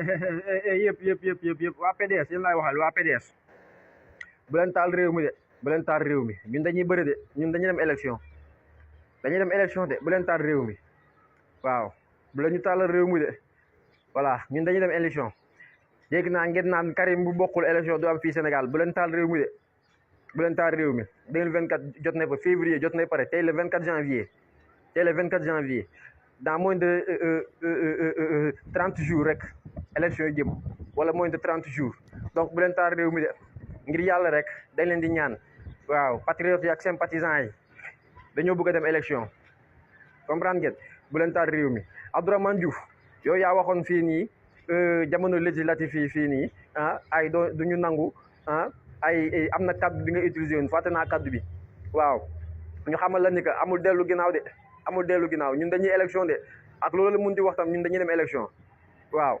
yëpp waa PDS yéen laay waxal waa PDS bu leen taal réew mi de bu leen taal réew mi ñun dañuy bëri de ñun dañuy dem élection de bu leen taal réew mi waaw bu leen ñu taalal réew mi de voilà ñun dañuy dem élection dégg naa ngeen naan Karim bu bokkul élection du am fii Sénégal bu leen taal réew mi de bu leen taal réew mi 2024 jot na fa février jot na pare tey le 24 janvier dans moins de 30 jours rek élection yi jëm wala moins de 30 jours donc bu leen taal réew mi de ngir yàlla rek dañ leen di ñaan waaw patriotes yi ak sympathisants yi dañoo bëgg a dem élection comprendre ngeen bu leen taal réew mi. Abdourahmane Diouf yow yaa waxoon fii nii jamono législative yi fii nii ay du ñu nangu ay am na kaddu bi nga utilisé woon fàtte naa kaddu bi waaw ñu xamal la ni que amul dellu ginnaaw de amul dellu ginnaaw ñun dañuy élection de ak loolu la mun di wax tam ñun dañuy dem élection waaw.